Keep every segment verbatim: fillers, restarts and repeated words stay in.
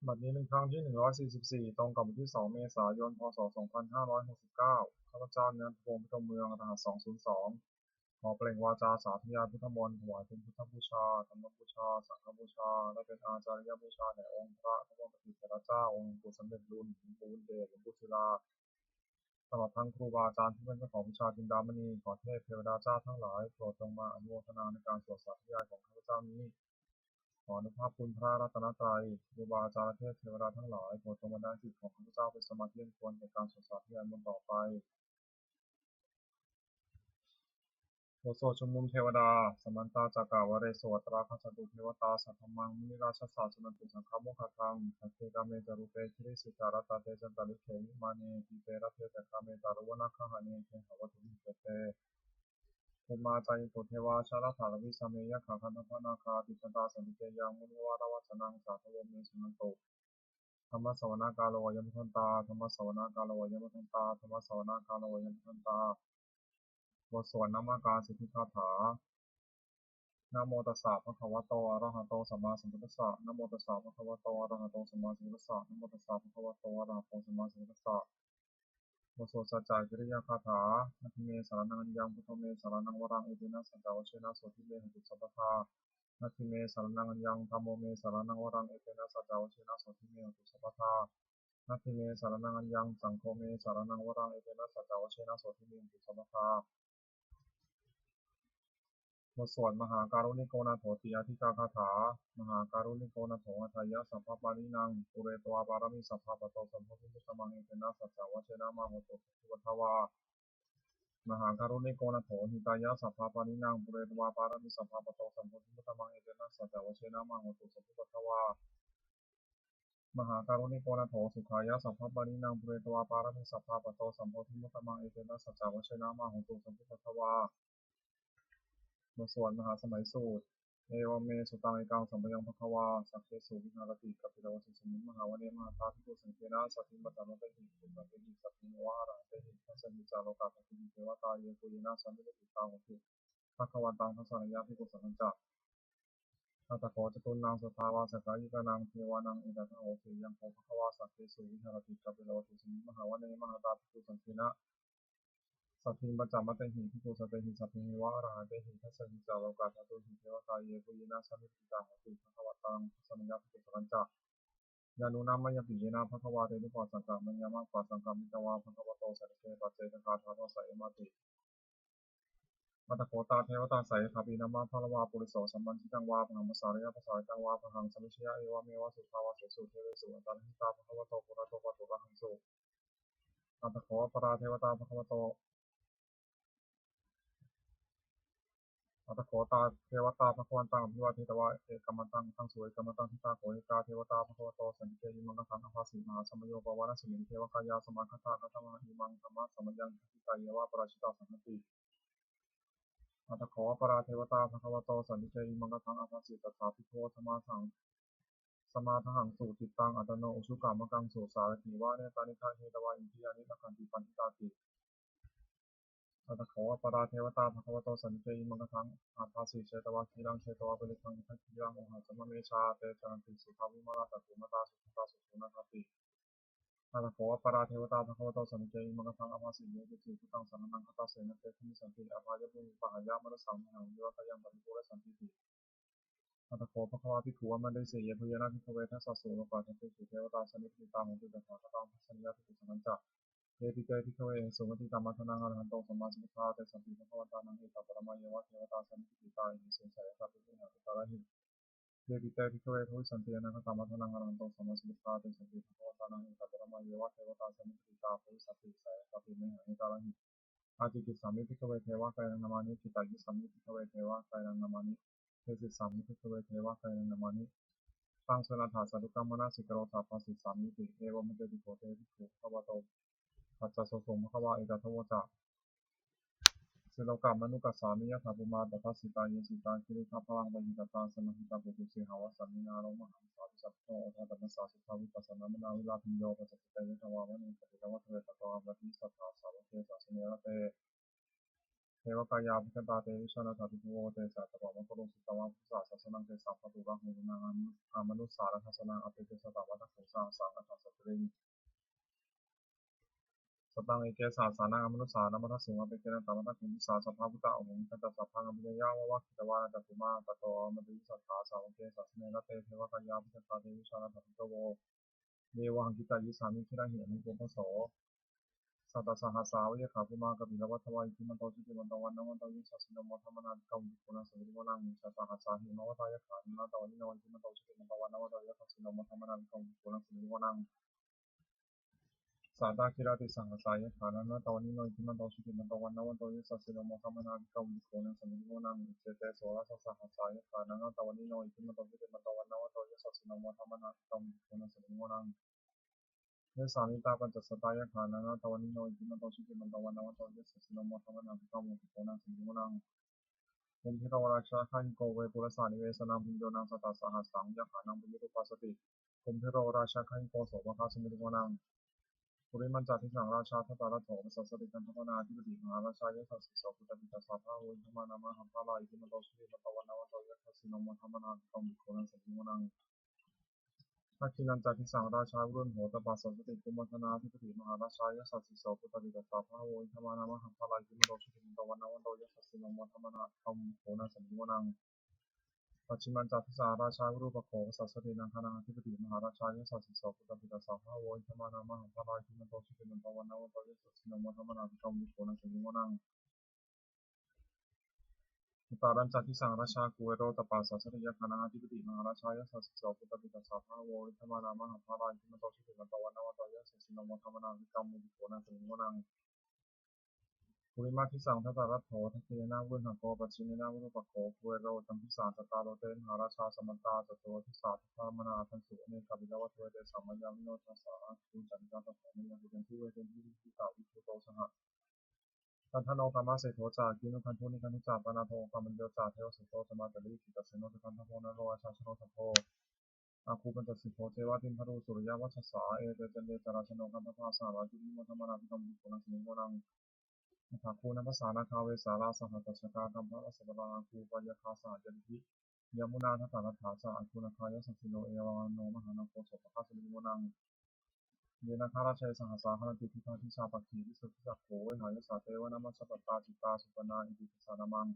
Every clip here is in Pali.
บัดนี้เป็นครั้งที่ หนึ่งร้อยสี่สิบสี่ ตรงกับวันที่ สอง เมษายน พ.ศ. สองพันห้าร้อยหกสิบเก้า ข้าพเจ้า นัทพงษ์ พิทมเมือง รหัส สองศูนย์สอง ขอเปล่งวาจาสาธยายพุทธมนต์ ถวายเป็นพุทธบูชา ธรรมบูชา สังฆบูชา และเป็นอาจาริยบูชาแด่องค์พระนวโปฏิเถระเจ้า องค์หลวงปู่สำเร็จลุน หลวงปู่บุญเดช หลวงปู่ศิลา ตลอดทั้งครูบาอาจารย์ผู้เป็นเจ้าของวิชาจินดามณี ขอเทพเทวดาเจ้าทั้งหลายโปรดจงมาอนุโมทนาในการสวดสาธยายของข้าพเจ้านี้ ขออนุภาพคุณพระรัตนตรัย ครูบาอาจารย์เทพเทวดาทั้งหลายโปรดจงบันดาลจิตของข้าพเจ้าเป็นสมาธิอันควรแก่การสวดสาธยายมนต์ต่อไป บทสวดชุมนุมเทวดา Samantā cakkavāḷesu atrāgacchantu devatā, saddhammaṃ munirājassa suṇantu saggamokkhadaṃ. Sagge kāme ca rūpe girisikharataṭe cantalikkhe vimāne, dīpe raṭṭhe ca gāme taruvanagahane gehavatthumhi khette, bhummā cāyantu devā jalathalavisame yakkhagandhabbanāgā, tiṭṭhantā santike yaṃ munivaravacanaṃ sādhavo me suṇantu. Dhammassavanakālo ayam bhadantā. Dhammassavanakālo ayam bhadantā. Dhammassavanakālo ayam bhadantā. บทสวดนมการสิทธิคาถา Namo tassa bhagavato arahato sammāsambuddhassa. Namo tassa bhagavato arahato sammāsambuddhassa. Namo tassa bhagavato arahato sammāsambuddhassa. บทสวดสัจจะกิริยาคาถา Natthi me saraṇaṃ aññaṃ, buddho me saraṇaṃ varaṃ, etena saccavajjena sotthi me hotu sabbadā. Natthi me saraṇaṃ aññaṃ, dhammo me saraṇaṃ varaṃ, etena saccavajjena sotthi me hotu sabbadā. Natthi me saraṇaṃ aññaṃ, saṅgho me saraṇaṃ varaṃ, etena saccavajjena sotthi me hotu sabbadā. บทสวดมหาการุณิโกนาโถติอาทิกาคาถา Mahākāruṇiko nātho atthāya sabbapāṇinaṃ, pūretvā pāramī sabbā patto sambodhimuttamaṃ, etena saccavajjena mā hotu sabbupaddavā. Mahākāruṇiko nātho hitāya sabbapāṇinaṃ, pūretvā pāramī sabbā patto sambodhimuttamaṃ, etena saccavajjena mā hotu sabbupaddavā. มหาการุณิโกนาโถสุขายะสัพพปาณินัง ปูเรตวาปารมีสัพพา ปัตโตสัมโพธิมุตตมัง เอเตนะสัจจาวัชเชนะ มะโหตุสัพพุทธัสสะวา บทสวดมหาสมัยสูตร Evaṃ me sutaṃ. Ekaṃ samayaṃ bhagavā sakkesu viharati kapilavatthusmiṃ mahāvane mahatā bhikkhusaṅghena saddhiṃ pañcamattehi bhikkhusatehi sabbeheva arahantehi dasahi ca lokadhātūhi devatā yebhuyyena sannipatitā honti bhagavantaṃ dassanāya bhikkhusaṅghañca. Atha kho catunnaṃ suddhāvāsakāyikānaṃ devānaṃ etadahosi: Ayaṃ kho bhagavā sakkesu viharati kapilavatthusmiṃ mahāvane mahatā bhikkhusaṅghena saddhiṃ pañcamattehi bhikkhusatehi sabbeheva arahantehi dasahi ca lokadhātūhi devatā yebhuyyena sannipatitā honti bhagavantaṃ dassanāya bhikkhusaṅghañca. Yannūna mayampi yena bhagavā tenupasaṅkameyyāma, pasaṅkamitvā bhagavato santike paccekagāthā bhāseyyāmāti. Atha kho tā devatā seyyathāpi nāma balavā puriso sammiñjitaṃ vā bāhaṃ pasāreyya, pasāritaṃ vā bāhaṃ sammiñjeyya, evameva suddhāvāsesu devesu antarahitā bhagavato purato pāturahaṃsu. Atha kho aparā devatā bhagavato Atha kho tā devatā bhagavantaṃ abhivādetvā ekamantaṃ aṭṭhaṃsu. Ekamantaṃ ṭhitā kho ekā devatā bhagavato santike imaṃ gāthaṃ abhāsi: Mahāsamayo pavanasmiṃ, devakāyā samāgatā, attamanā imaṃ dhammasamayaṃ dakkhitāyeva aparājitasaṅghanti. Atha kho aparā devatā bhagavato santike imaṃ gāthaṃ abhāsi: Tathā bhikkhavo samādahaṃsu cittaṃ attano ujukamakaṃsu, sārathīva nettāni gahetvā indriyāni rakkhanti paṇḍitāti. Atha kho aparā devatā bhagavato santike imaṃ gāthaṃ abhāsi: Chetvā khīlaṃ chetvā palighaṃ indakhīlaṃ ohaccamanejā, te caranti suddhā vimalā cakkhumatā sudantā susunāgāti. Atha kho aparā devatā bhagavato santike imaṃ gāthaṃ abhāsi: Ye keci buddhaṃ saraṇaṃ gatāse, na te gamissanti apāyabhūmiṃ, pahāya mānusaṃ dehaṃ, devakāyaṃ paripūressantīti. Atha kho bhagavā bhikkhū āmantesi: Yebhuyyena bhikkhave dasasu lokadhātūsu devatā sannipatitā honti tathāgataṃ dassanāya bhikkhusaṅghañca. Yepi te bhikkhave ahesuṃ atītamaddhānaṃ arahanto sammāsambuddhā, tesampi bhagavantānaṃ etaparamāyeva devatā sannipatitā ahesuṃ, seyyathāpi mayhaṃ etarahi. Yepi te bhikkhave bhavissanti anāgatamaddhānaṃ arahanto sammāsambuddhā, tesampi bhagavantānaṃ etaparamāyeva devatā sannipatitā bhavissanti, seyyathāpi mayhaṃ etarahi. Ācikkhissāmi bhikkhave devakāyānaṃ nāmāni, kittayissāmi bhikkhave devakāyānaṃ nāmāni, desissāmi bhikkhave devakāyānaṃ nāmāni. Taṃ suṇātha sādhukaṃ manasikarotha bhāsissāmīti. Evaṃ bhanteti kho te bhikkhū bhagavato paccassosuṃ. Bhagavā etadavoca: Silokamanukassāmi, yattha bhummā tadassitā; ye sitā girigabbharaṃ, pahitattā samāhitā. Puthū sīhāva sallīnā, lomahaṃsābhisambhuno; odātamanasā suddhā, vippasannamanāvilā. Bhiyyo pañcasate ñatvā, vane kāpilavatthave; tato āmantayi satthā, sāvake sāsane rate. devakāyā abhikkantā, te vijānātha bhikkhavo. Te ca ātappamakaruṃ, sutvā buddhassa sāsanaṃ. Tesampāturahu guṇānamanussaradassanāya, āpekkhasātāvādaketuṃ, sahassaṃ atha sattariṃ. Sataṃ eke sahassānaṃ amanussānamaddasuṃ, āpekkhena taṃ vaddasuṃ. Disā sabbā phuṭā ahuṃ, iccantā sabbaṃ abhiññāya, vavakkhitvāna cakkhumā, tato āmantayi satthā, sāvake sāsane rate. Devakāyā abhikkantā, te vijānātha bhikkhavo. Ye vohaṃ kittayissāmi, girāhi anupubbaso. Sattasahassā va yakkhā, bhummā kāpilavatthavā, iddhimanto jutimanto, vaṇṇavanto yasassino, modamānā abhikkāmuṃ, bhikkhūnaṃ samitiṃ vanaṃ. Chasahassā hemavatā, yakkhā nānattavaṇṇino, iddhimanto jutimanto, vaṇṇavanto yasassino, modamānā abhikkāmuṃ, bhikkhūnaṃ samitiṃ vanaṃ. Sātāgirā tisahassā, yakkhā nānattavaṇṇino, iddhimanto jutimanto, vaṇṇavanto yasassino, modamānā abhikkāmuṃ, bhikkhūnaṃ samitiṃ vanaṃ. Iccete soḷasasahassā, yakkhā nānattavaṇṇino, iddhimanto jutimanto, vaṇṇavanto yasassino, modamānā abhikkāmuṃ, bhikkhūnaṃ samitiṃ vanaṃ. Vessāmittā pañcasatā, yakkhā nānattavaṇṇino, iddhimanto jutimanto, vaṇṇavanto yasassino, modamānā abhikkāmuṃ, bhikkhūnaṃ samitiṃ vanaṃ. Kumbhīro rājagahiko, vepullassa nivesanaṃ, bhiyyo naṃ satasahassaṃ, yakkhānaṃ payirupāsati, kumbhīro rājagahiko, sopāga samitiṃ vanaṃ. Purimañca disaṃ rājā, dhataraṭṭho pasāsati, gandhabbānaṃ ādhipati, mahārājā yasassi so. Puttāpi tassa bahavo, indanāmā mahabbalā, iddhimanto jutimanto, vaṇṇavanto yasassino, modamānā abhikkāmuṃ, bhikkhūnaṃ samitiṃ vanaṃ. Dakkhiṇañca disaṃ rājā, virūḷho tappasāsati, kumbhaṇḍānaṃ ādhipati, mahārājā yasassi so. Puttāpi tassa bahavo, indanāmā mahabbalā, iddhimanto jutimanto, vaṇṇavanto yasassino, modamānā abhikkāmuṃ, bhikkhūnaṃ samitiṃ vanaṃ. Pacchimañca disaṃ rājā, virūpakkho pasāsati, nāgānaṃ ādhipati, mahārājā yasassi so. Puttāpi tassa bahavo, indanāmā mahabbalā, iddhimanto jutimanto, vaṇṇavanto yasassino, modamānā abhikkāmuṃ, bhikkhūnaṃ samitiṃ vanaṃ. Uttarañca disaṃ rājā, kuvero tappasāsati, yakkhānaṃ ādhipati, mahārājā yasassi so. Puttāpi tassa bahavo, indanāmā mahabbalā, iddhimanto jutimanto, vaṇṇavanto yasassino, modamānā abhikkāmuṃ, bhikkhūnaṃ samitiṃ vanaṃ. Purimaṃ disaṃ dhataraṭṭho, dakkhiṇena virūḷhako, pacchimena virūpakkho, kuvero uttaraṃ disaṃ. Cattāro te mahārājā, samantā caturo disā, daddallamānā aṭṭhaṃsu, ane kāpilavatthavā, tesaṃ māyāvino dāsā, āgū vañcanikā saṭhā, māyā kuṭeṇḍu veṭeṇḍu, viṭū ca viṭuṭo saha, candano kāmaseṭṭho ca, kinnughaṇḍu nighaṇḍu ca, panādo opamañño ca, devasūto ca mātali, cittaseno ca gandhabbo, naḷo rājā janosabho, āgū pañcasikho ceva, timbarū suriyavacchasā, ete caññe ca rājāno, gandhabbā saha rājubhi, modamānā abhikkāmuṃ, bhikkhūnaṃ samitiṃ vanaṃ. Athāgū nābhasā nāgā, vesālā sahatacchakā, kambalassatarā āgū, pāyāgā saha ñātibhi, yāmunā dhataraṭṭhā ca, āgū nāgā yasassino, erāvaṇo mahānāgo, sopāga samitiṃ vanaṃ. Ye nāgarāje sahassā haranti, dibbā dijā pakkhi visuddhacakkhū, vehāyasā te vanamajjhapattā, citrā supaṇṇā iti tesa nāmaṃ.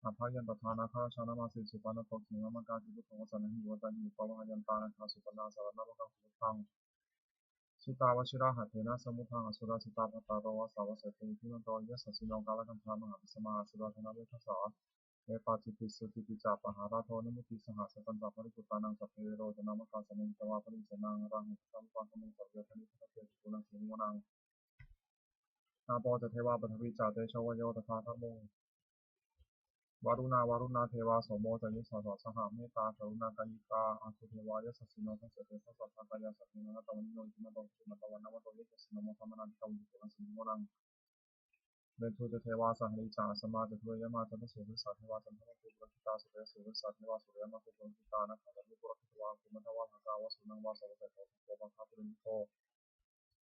Abhayantadā nāgarājānamāsi, supaṇṇato khemamakāsi buddho, vasaṇhāhi vācāhi upavhayantā, nāgā supaṇṇā saraṇamakaṃsu buddhaṃ. Jitā vajirahatthena, samuddaṃ asurā sitā, bhātaro vāsavassete, iddhimanto yasassino, kālakañjā mahābhismā, asurā dānaveghasā, vepacitti sucitti ca, pahārādo namucī saha, satañca baliputtānaṃ, sabbe verocanāmakā, sannayhitvā baliṃ senaṃ, rāhubhaddamupāgamuṃ, samayodāni bhaddante, bhikkhūnaṃ samitiṃ vanaṃ. Āpo ca devā paṭhavī ca, tejo vāyo tadāgamuṃ, varuṇā vāruṇā devā, somo ca yasasā saha, mettākaruṇākāyikā, āgū devā yasassino, dasete dasadhā kāyā, sabbe nānattavaṇṇino, iddhimanto jutimanto, vaṇṇavanto yasassino, modamānā abhikkāmuṃ, bhikkhūnaṃ samitiṃ vanaṃ. Veṇḍū ca devā sahalī ca, asamā ca tuḷā yamā, candassūpanisā devā, candamāgū purakkhitā, suriyassūpanisā devā, suriyamāgū purakkhitā, nakkhattāni purakkhitvā, āgū mandavalāhakā, vasūnaṃ vāsavassete, sakkopāga purindado,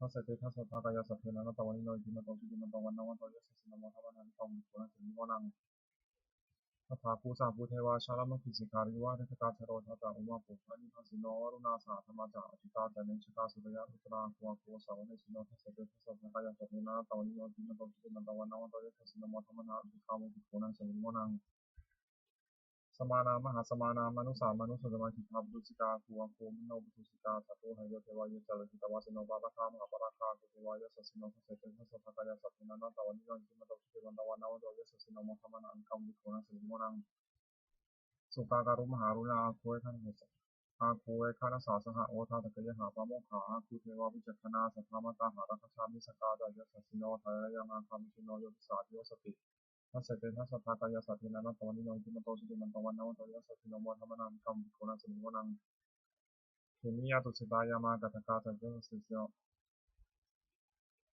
dasete dasadhā kāyā, sabbe nānattavaṇṇino, iddhimanto jutimanto, vaṇṇavanto yasassino, modamānā abhikkāmuṃ, bhikkhūnaṃ samitiṃ vanaṃ. Athāgū sahabhū devā, jalamaggisikhāriva, āgantukā ca rojā ca ummāpupphanibhāsino, varuṇā sahadhammā ca acūtā ca anejakā, sūleyyarucirā āgū, āgū vāsavanesino, dasete dasadhā kāyā, sabbe nānattavaṇṇino, iddhimanto jutimanto, vaṇṇavanto yasassino, modamānā abhikkāmuṃ, bhikkhūnaṃ samitiṃ vanaṃ. Samānā mahāsamānā, mānusā mānusuttamā, khiḍḍāpadosikā āgū, āgū manopadosikā. Cātummahāyojanapañño, ye ca lohitavāsino, pāragā mahāpāragā, āgū devā yasassino, dasete dasadhā kāyā, sabbe nānattavaṇṇino, iddhimanto jutimanto, vaṇṇavanto yasassino, modamānā abhikkāmuṃ, bhikkhūnaṃ samitiṃ vanaṃ. Sukkā karumhā aruṇā, āgū veghanasā, āgū veghanasā saha, odātagayhā pāmokkhā, āgū devā vicakkhaṇā. Sadāmattā hāragajā, missakā ca yasassino, thanayaṃ āgā mahiddhino, yo disā abhivassati, dasete dasadhā kāyā, sabbe nānattavaṇṇino, iddhimanto jutimanto, vaṇṇavanto yasassino, modamānā abhikkāmuṃ, bhikkhūnaṃ samitiṃ vanaṃ. Khemiyā tusitā yāmā, kaṭṭhakā ca yasassino,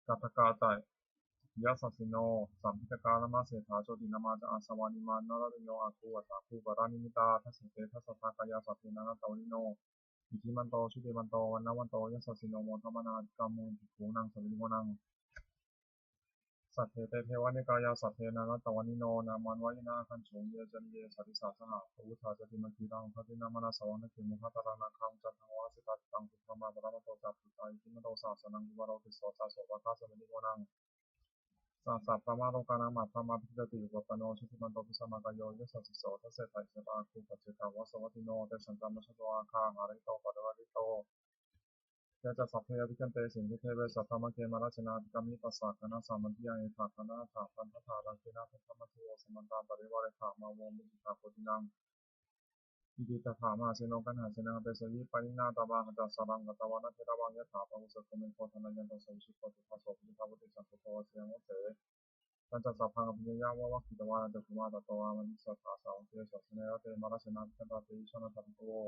kaṭṭhakā ca yasassino, lambitakā lāmaseṭṭhā, jotināmā ca āsavā, nimmānaratino āgū, athāgū paranimmitā, dasete dasadhā kāyā, sabbe nānattavaṇṇino, iddhimanto jutimanto, vaṇṇavanto yasassino, modamānā abhikkāmuṃ, bhikkhūnaṃ samitiṃ vanaṃ. Saṭṭhete devanikāyā saṭṭhe nānattavaṇṇino, nāmanvayena āgañchuṃ ye caññe sadisā saha. Pavutthajātimakkhīlaṃ pahīnā manāsavaṃ, dakkhemoghataraṃ nāgaṃ candaṃva asitātitaṃ. Subrahmā paramatto ca puttā iddhimato saha, sanaṅkumāro tisso ca sopāga samitiso. Naṃ sahassabrahmalokānamatthāma abhiññati, upapanno jutimanto bhismākāyo yasassi so. Dasettha issarā āgū paccekavasavattino, tesañca majjhato āgā hārito parivārito. Te ca sabbe abhikkante sinde deve sabrahmake, mārasenā abhikkāmi tassa kaṇhassa mandiyaṃ. Etha gaṇhatha bandhatha rāgena bandhamatthu vo, samantā parivāretha mā vo muñcittha koci naṃ. Iti tattha mahāseno kaṇhasenaṃ apesayi, pāṇinā talamāhacca saraṃ katvāna bheravaṃ. Yathā pāvussako megho thanayanto savijjuko, tadā so paccudāvatti saṅkuddho asayaṃvase. Tañca sabbaṃ abhiññāya vavakkhitvāna cakkhumā, tato āmantayi satthā sāvake sāsane rate. Mārasenā abhikkantā te vijānātha bhikkhavo,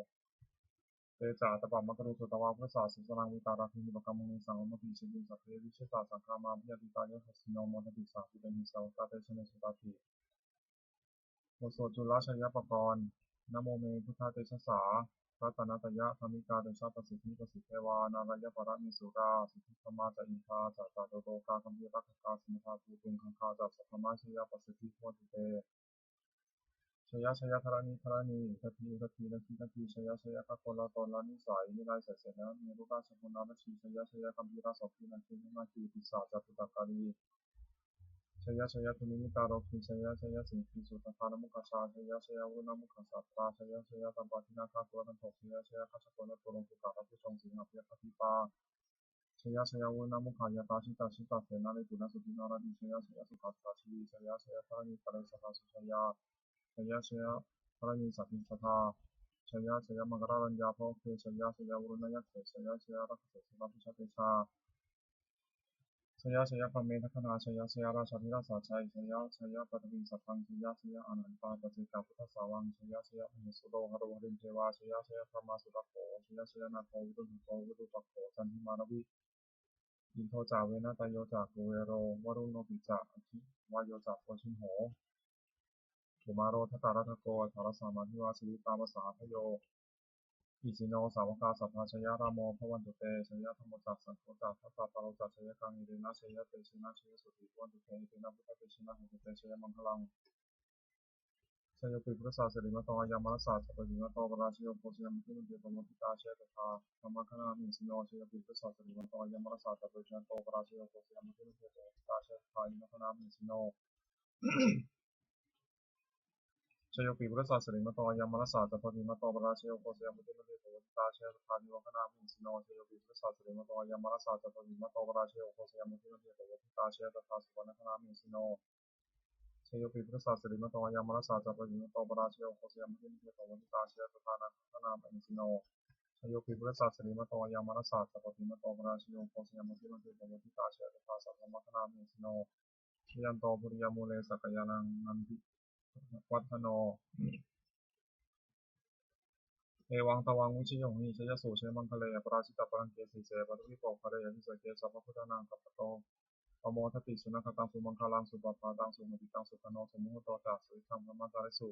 te ca ātappamakaruṃ sutvā buddhassa sāsanaṃ. Vītarāgehi pakkāmuṃ nesaṃ lomampi iñjayuṃ. Sabbe vijitasaṅgāmā bhayātītā yasassino, modanti saha bhūtehi sāvakā te janesutāti. บทสวดจุลชัยปกรณ์ Namo me buddhatejasā ratanattayadhammikā, tejapasiddhi pasīdevā nārāyaparamesurā. Siddhibrahmā ca indā ca catulokā gambhīrakkhakā, samuddā bhūtuṃ gaṅgā ca sabrahmajayapasiddhi bhavantu te. Jaya jaya dharaṇi dharaṇī udadhi udadhī nadi nadī, jaya jaya gagganatalanisai niraisaisena merurājabalanarajī, jaya jaya gambhīrasombhī nāgī nāgī pisāca bhūtakālī, jaya jaya dunnimittarogī, jaya jaya siṅgīsudādānamukhajā, jaya jaya varuṇamukhasātrā, jaya jaya dāvaggicakkamasanāga kulatthito, jaya jaya gajjagannaturaṅgikā rakkhumakkhigaṇaturaṅgikā, jaya jaya varuṇamukhayātrā jita jita senārī puna sudhī naradī, jaya jaya sukhā sukhā jīvī, jaya jaya dharaṇītale sadā sujayā, jaya jaya dharaṇī sāntī sadā, jaya jaya maṅkarāraññā bhavagge, jaya jaya varuṇayakkhe, jaya jaya rakkhase surabhujatejā, jaya jaya brahmmendagaṇā, jaya jaya rājādhirājasājjai, jaya jaya paṭhaviṃ sabbaṃ, jaya jaya arahantā paccekabuddhasāvaṃ, jaya jaya mahesuro haro harindevā, jaya jaya brahmā surakkho, jaya jaya nāgo virūḷhako virūpakkho candimā ravi, indo ca venateyyo ca kuvero varuṇopi ca, aggi vāyo ca pajjunho kumāro dhataraṭṭhako, aṭṭhārasa mahesā siddhitāpasa-ādayo, isino sāvakā sabbā jaya rāmo bhavantu te. Jaya dhammo ca saṅgho ca dasapālo ca jayakaṃ, etena jayatejena jayasotthī bhavantu te. Etena buddhatejena hotu te jayamaṅgalaṃ. Jayopi buddhassa sirīmato ayaṃ, mārassa ca pāpimato parājayo, ugghosayuṃ abhimanyu pamoditā, jaya tadā brahmagaṇā mahesino. Jayopi buddhassa sirīmato ayaṃ, mārassa ca pāpimato parājayo, ugghosayuṃ abhimanyu pamoditā, jaya tadā indanagaṇā mahesino. Jayopi buddhassa sirīmato ayaṃ, mārassa ca pāpimato parājayo, ugghosayuṃ abhimanyu pamoditā, jaya tadā devagaṇā mahesino. Jayopi buddhassa sirīmato ayaṃ, mārassa ca pāpimato parājayo, ugghosayuṃ abhimanyu pamoditā, jaya tadā supaṇṇagaṇā mahesino. Jayopi buddhassa sirīmato ayaṃ, mārassa ca pāpimato parājayo, ugghosayuṃ abhimanyu pamoditā, jaya tadā nāgagaṇā mahesino. Jayopi buddhassa sirīmato ayaṃ, mārassa ca pāpimato parājayo, ugghosayuṃ abhimanyu pamoditā, jaya tadā sabrahmagaṇā mahesino. Jayanto bodhiyā mūle sakyānaṃ nandivaḍḍhano, evaṃ tvaṃ vijayo hohi jayassu jayamaṅgale, aparājitapallaṅke sīse paṭhavipokkhare abhiseke sabbabuddhānaṃ aggappatto pamodati. Sunakkhattaṃ sumaṅgalaṃ supabhātaṃ suhuṭṭhitaṃ, sukhaṇo sumuhutto ca suyiṭṭhaṃ brahmacārisu,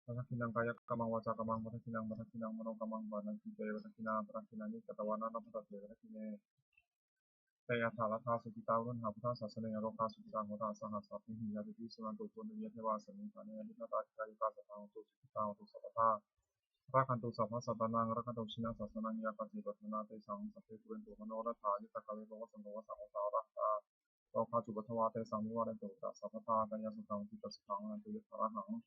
padakkhiṇaṃ kāyakammaṃ vācākammaṃ padakkhiṇaṃ, padakkhiṇaṃ manokammaṃ paṇidhī te padakkhiṇā, padakkhiṇāni katvāna labhantatthe padakkhiṇe. Te atthaladdhā sukhitā hotha buddhasāsane, arogā sukhitā hotha saha sabbehi ñātibhi. Suṇantu bhonto ye devā asmiṃ ṭhāne adhigatā, dīghāyukā sadā hontu sukhitā hontu sabbadā, rakkhantu sabbasattānaṃ rakkhantu jinasāsanaṃ, yā kāci patthanā tesaṃ sabbe pūrentu manorathā, yuttakāle pavassantu vassaṃ vassā orahantā, rogā cupaddavā tesaṃ nivārentu ca sabbadā, kāyāsukhaṃ cittisukhaṃ arahantu yathārahaṃ.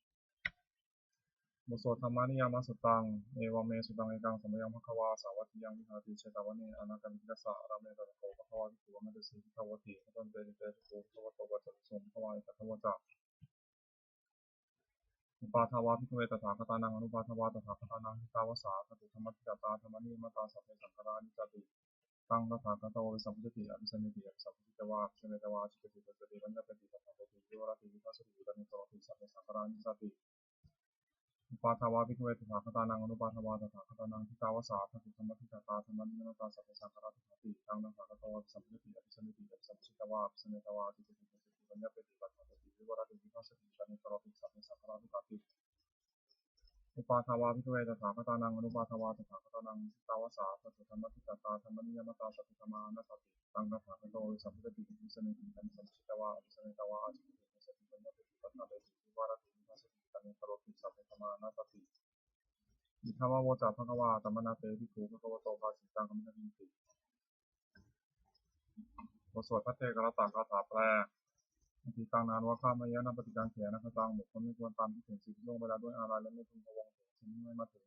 บทสวด Dhammaniyāmasuttaṃ. Evaṃ me sutaṃ. Ekaṃ samayaṃ bhagavā sāvatthiyaṃ viharati jetavane anāthapiṇḍikassa ārāme. Tatra kho bhagavā bhikkhū āmantesi bhikkhavoti. Bhadanteti te bhikkhū bhagavato paccassosuṃ. Bhagavā etadavoca. Uppādā vā bhikkhave tathāgatānaṃ anuppādā vā tathāgatānaṃ, ṭhitāva sā dhātu dhammaṭṭhitatā dhammaniyāmatā, sabbe saṅkhārā aniccāti. Taṃ tathāgato abhisambujjhati abhisambujjhitvā abhisametvā ācikkhati passati viññāpeti paññapeti vivarati vipassati vipaṇṇikaroti, sabbe saṅkhārā aniccāti. Uppādā vā bhikkhave tathāgatānaṃ anuppādā vā tathāgatānaṃ, ṭhitāva sā dhātu dhammaṭṭhitatā dhammaniyāmatā, sabbe saṅkhārā dukkhāti. Taṃ tathāgato abhisambujjhati abhisameti abhisambujjhitvā abhisametvā ācikkhati passati viññāpeti paññapeti vivarati vipassati vipaṇṇikaroti, sabbe saṅkhārā dukkhāti. Uppādā vā bhikkhave tathāgatānaṃ anuppādā vā tathāgatānaṃ, jitā va sā dasadhammaṭṭhitatā dhammaniyāmatā, sabbe dhammā anattāti. Taṃ tathāgato vesa bhadantī abhisameti, taṃ sammajjhitvā abhisamettā va ācikkhati deseti paññapeti paṭṭhapeti vivarati vivassati, taṃ vicaroti, sabbe dhammā anattāti. Idamavoca bhagavā. Attamanā te bhikkhū bhagavato bhāsitaṃ abhinandunti. บทสวดภัทเทกรัตตคาถาแปล Atītaṃ nānvāgameyya nappaṭikaṅkhe anāgataṃ. บุคคลไม่ควรตามคิดถึงสิ่งที่ล่วงไปแล้วด้วยอาลัย และไม่พึงพะวงถึงสิ่งที่ไม่มาถึง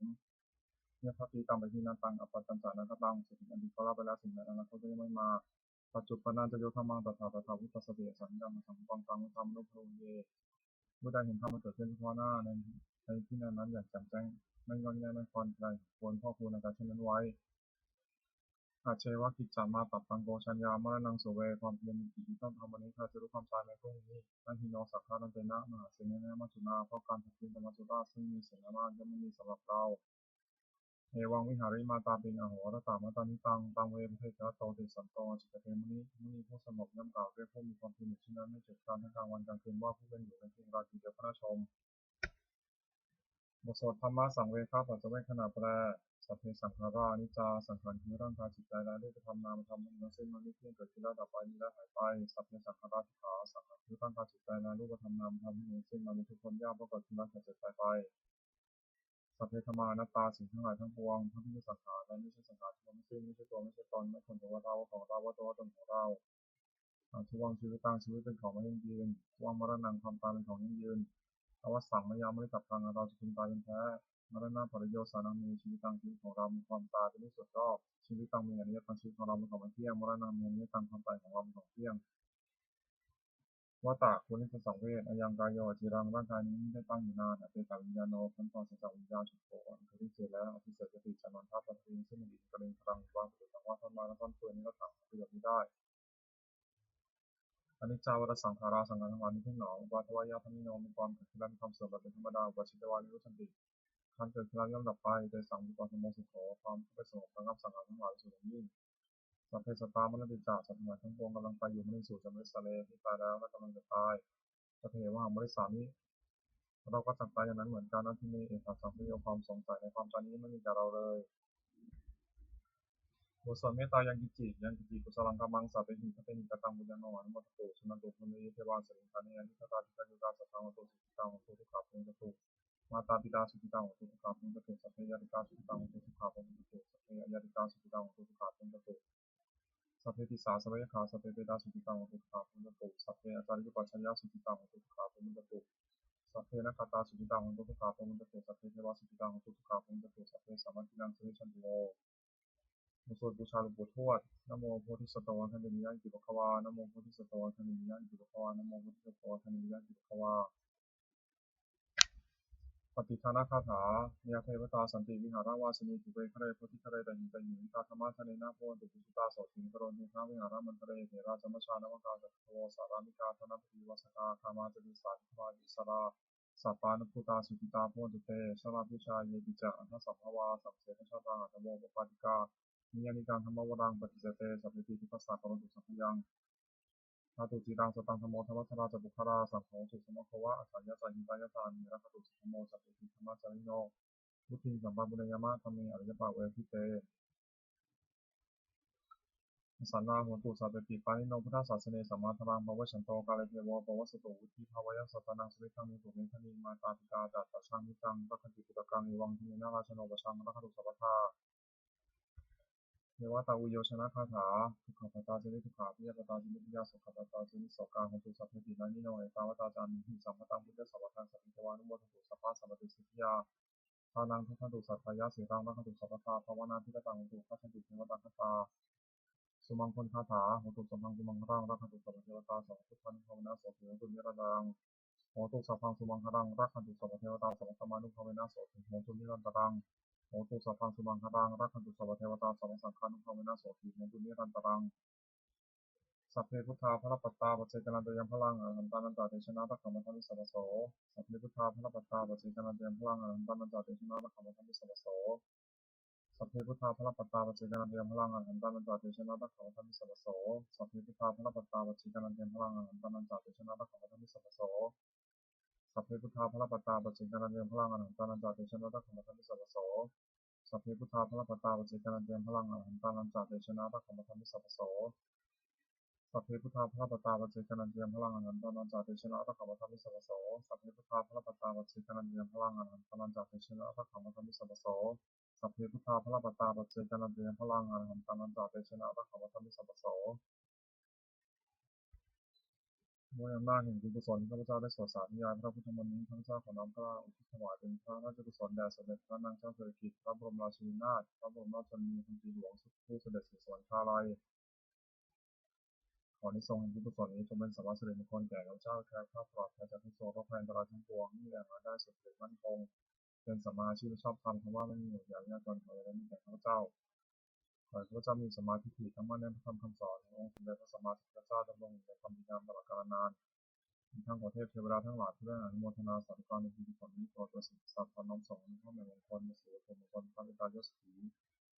Yathātītaṃ pahīnantaṃ appattañca anāgataṃ. สิ่งอดีตก็ละไปแล้ว สิ่งในอนาคตก็ยังไม่มา Paccuppannañca yo dhammaṃ tattha tattha vipassati, asaṃhiraṃ asaṅkuppaṃ taṃ viddhā manubrūhaye. ผู้ใดเห็นธรรมมันเกิดขึ้นเฉพาะหน้าในในที่นั้นๆอย่างแจ่มแจ้ง ไม่ง่อนแง่นไม่คลอนแคลน ควรพอกพูนอาการเช่นนั้นไว้ Ajjeva kiccamātappaṃ ko jaññā maraṇaṃ suve. ความเพียรเป็นกิจที่ต้องทำวันนี้ ใครจะรู้ความตายในพรุ่งนี้ Na hi no saṅgarantena mahāsenena maccunā. เพราะการผัดเพี้ยนกับมัจจุราชซึ่งมีเสนามาก ย่อมไม่มีสำหรับเรา Evaṃ vihārimātāpiṃ ahorattamatanditaṃ, taṃ ve bhaddekarattoti santo ācikkhate muni. มุนีผู้สงบย่อมกล่าวเรียกผู้มีความเพียรอยู่เช่นนั้น ไม่เกียจคร้านทั้งกลางวันกลางคืน ว่าผู้เป็นอยู่ในเพียงราตรีเดียวก็น่าชม บทสวดธัมมสังเวคปัจจเวกขณาแปล Sabbe saṅkhārā aniccā. สังขารคือร่างกายจิตใจและรูปธรรมนามธรรมทั้งสิ้น มันไม่เที่ยง เกิดขึ้นแล้วดับไป มีแล้วหายไป Sabbe saṅkhārā dukkhā. สังขารคือร่างกายจิตใจและรูปธรรมนามธรรมทั้งสิ้น มันเป็นทุกข์ทนยาก เพราะเกิดขึ้นแล้วแก่เจ็บตายไป Sabbe dhammā anattā. สิ่งทั้งหลายทั้งปวง ทั้งที่เป็นสังขารและไม่ใช่สังขาร ทั้งสิ้น ไม่ใช่ตัว ไม่ใช่ตน ไม่ควรถือว่าเรา ของเรา ว่าตัว ว่าตนของเรา Addhuvaṃ jīvitaṃ. ชีวิตเป็นของไม่ยั่งยืน Dvuvaṃ maraṇaṃ. ความตายเป็นของยั่งยืน Avassaṃ mayā maritabbaṃ. อันเราจะพึงตายเป็นแท้ Maraṇapariyosānaṃ me jīvitaṃ. ชีวิตของเรามีความตายเป็นที่สุดรอบ Jīvitaṃ me aniyataṃ. ชีวิตของเราเป็นของไม่เที่ยง Maraṇaṃ me aniyataṃ. ความตายของเราเป็นของเที่ยง Vata ควรที่จะสังเวช Ayaṃ kāyo aciraṃ. ร่างกายนี้มิได้ตั้งอยู่นาน Apetaviññāṇo. ครั้นปราศจากวิญญาณ Chuḍḍho. อันเขาทิ้งเสียแล้ว Adhisessati. จักนอนทับ Paṭhaviṃ. ซึ่งแผ่นดิน Kaliṅgaraṃ. วางประตูทางวัด Taṃ māranaṃ. ต้นปืน Niratthaṃ. หายไปโดยไม่ได้ Aniccā vata saṅkhārā. สังขารทั้งหลายไม่เที่ยงหนอ Uppādavayadhammino. มีความเกิดขึ้นและมีความเสื่อมไปเป็นธรรมดา Uppajjitvā nirujjhanti. ครั้นเกิดขึ้นแล้วย่อมดับไป Tesaṃ vūpasamo sukho. ความสงบระงับสังขารทั้งหลายสุขยิ่ง Sabbe sattā maranti ca. สัตว์ทั้งหลายทั้งปวงกำลังตายอยู่ Mariṃsu ca marissare. ที่ตายแล้วและกำลังจะตาย Tathevāhaṃ marissāmi. เราก็จักตายอย่างนั้นเหมือนกัน Natthi me ettha saṃsayo. ความสงสัยในความตายนี้ไม่มีแก่เราเลย บทสวดเมตตายังกิจจิ Yaṃ kiñci kusalaṃ kammaṃ sabbehi katehi kataṃ puññaṃ no anumodantu. Suṇantu bhonto ye devā asmiṃ ṭhāne adhigatā dīghāyukā sadā hontu sukhitā hontu dukkhā pamuñcantu. Mātā pitā sukhitā hontu dukkhā pamuñcantu. Sabbe ñātikā sukhitā hontu dukkhā pamuñcantu. Sabbe aññātikā sukhitā hontu dukkhā pamuñcantu. Sabbe pisā sabbe yakkhā sabbe petā sukhitā hontu dukkhā pamuñcantu. Sabbe ācariyupajjhāyā sukhitā hontu dukkhā pamuñcantu. Sabbe nakkhattā sukhitā hontu dukkhā pamuñcantu. Sabbe devā sukhitā hontu dukkhā pamuñcantu. Sabbe sampattīnaṃ samijjhantu vo. บทสวดบูชาหลวงปู่ทวด Namo bodhisatto āgantimāya iti bhagavā. Namo bodhisatto āgantimāya iti bhagavā. Namo bodhisatto āgantimāya iti bhagavā. Pattidānagāthā. Yā devatā santi vihāravāsinī, thūpe ghare bodhighare tahiṃ tahiṃ, tā dhammadānena bhavantu pūjitā sotthiṃ karontedha vihāramaṇḍale. Therā ca majjhā navakā ca bhikkhavo, sārāmikā dānapatī upāsakā, gāmā ca desā issarā, sappāṇabhūtā sukhitā bhavantu te. Jalābujā yepi ca aṇḍasambhavā, saṃsedajātā athavopapātikā, niyyānikaṃ dhammavaraṃ paṭicca te, sabbepi dukkhassa karontu saṅkhayaṃ. Ṭhātu ciraṃ sataṃ dhammo, dhammaddharā ca puggalā, saṅgho hotu samaggo va, atthāya ca hitāya ca. Amhe rakkhatu saddhammo, sabbepi dhammacārino, vuḍḍhiṃ sampāpuṇeyyāma, dhamme ariyappavedite. Pasannā hontu sabbepi, pāṇino buddhasāsane, sammā dhāraṃ pavecchanto, kāle devo pavassatu, vuḍḍhibhāvāya sattānaṃ, samiddhaṃ netu medaniṃ. Mātā pitā ca atrajaṃ, mittaṃ rakkhanti puttakaṃ, evaṃ dhammena rājāno, pajaṃ rakkhantu sabbadā. Devatāuyyojanagāthā. Dukkhappattā ca niddukkhā, bhayappattā ca nibbhayā, sokappattā ca nissokā, hontu sabbepi pāṇino. Ettāvatā ca amhehi, sambhataṃ puññasampadaṃ, sabbe devānumodantu, sabbasampattisiddhiyā. Dānaṃ dadantu saddhāya, sīlaṃ rakkhantu sabbadā, bhāvanābhiratā hontu, gacchantu devatāgatā. Sumaṅgalagāthā. Hotu sabbaṃ sumaṅgalaṃ, rakkhantu sabbadevatā, sabbabuddhānubhāvena sotthī hontu nirantaraṃ. Hotu sabbaṃ sumaṅgalaṃ, rakkhantu sabbadevatā, sabbadhammānubhāvena sotthī hontu nirantaraṃ. Hotu sabbaṃ sumaṅgalaṃ, rakkhantu sabbadevatā, sabbasaṅghānubhāvena sotthī hontu nirantaraṃ. Sabbe buddhā balappattā, paccekānañca yaṃ balaṃ, arahantānañca tejena, rakkhaṃ bandhāmi sabbaso. Sabbe buddhā balappattā, paccekānañca yaṃ balaṃ, arahantānañca tejena, rakkhaṃ bandhāmi sabbaso. Sabbe buddhā balappattā, paccekānañca yaṃ balaṃ, arahantānañca tejena, rakkhaṃ bandhāmi sabbaso. Sabbe buddhā balappattā, paccekānañca yaṃ balaṃ, arahantānañca tejena, rakkhaṃ bandhāmi sabbaso. Sabbe buddhā balappattā paccekānañca yaṃ balaṃ arahantānañca tejena rakkhaṃ bandhāmi sabbaso. Sabbe buddhā balappattā paccekānañca yaṃ balaṃ arahantānañca tejena rakkhaṃ bandhāmi sabbaso. Sabbe buddhā balappattā paccekānañca yaṃ balaṃ arahantānañca tejena rakkhaṃ bandhāmi sabbaso. Sabbe buddhā balappattā paccekānañca yaṃ balaṃ arahantānañca tejena rakkhaṃ bandhāmi sabbaso. Sabbe buddhā balappattā paccekānañca yaṃ balaṃ arahantānañca tejena rakkhaṃ bandhāmi sabbaso. ด้วยอำนาจแห่งบุญกุศลที่ข้าพเจ้าได้สวดสาธยายพระพุทธมนต์นี้ ข้าพเจ้าขอน้อมเกล้าอุทิศถวายเป็นพระราชกุศลแด่สมเด็จพระนางเจ้าสิริกิติ์ พระบรมราชินีนาถ พระบรมราชชนนีพันปีหลวง ผู้เสด็จสู่สวรรคาลัย ขออานิสงส์แห่งบุญกุศลนี้จงเป็นสัมมาสิริมงคลแก่ข้าพเจ้า แคล้วคลาดปลอดภัยจากทุกข์โศกโรคภัยอันตรายทั้งปวง มีแหล่งรายได้สุจริตมั่นคง เป็นสัมมาอาชีพชอบธรรม คำว่าไม่มีหมด อย่าได้ยากจน ขออย่าได้มีแก่ข้าพเจ้า ขอให้ข้าพเจ้ามีสัมมาทิฏฐิ ตั้งมั่นในพระธรรมคำสอนขององค์สมเด็จพระสัมมาสัมพุทธเจ้า ดำรงอยู่ในธรรมดีงามตลอดกาลนาน อีกทั้งขอเทพเทวดาทั้งหลายผู้ได้อนุโมทนาสาธุการในบุญกุศลนี้ โปรดประสิทธิ์ประสาทพรน้อมส่งอนุภาพแห่งมงคลมาสู่วัตถุมงคลพระเมตตายอดเศรษฐี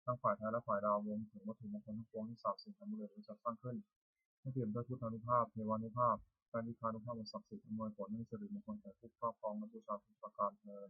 ทั้งฝ่ายไทยและฝ่ายลาว รวมถึงวัตถุมงคลทั้งปวงที่สามสิ่งอันบุญเหลือจากสร้างขึ้น ให้เปี่ยมด้วยพุทธานุภาพ เทวานุภาพ และฤทธานุภาพอันศักดิ์สิทธิ์ อำนวยผลให้สิริมงคลแก่ผู้ครอบครองและบูชาทุกประการเทอญ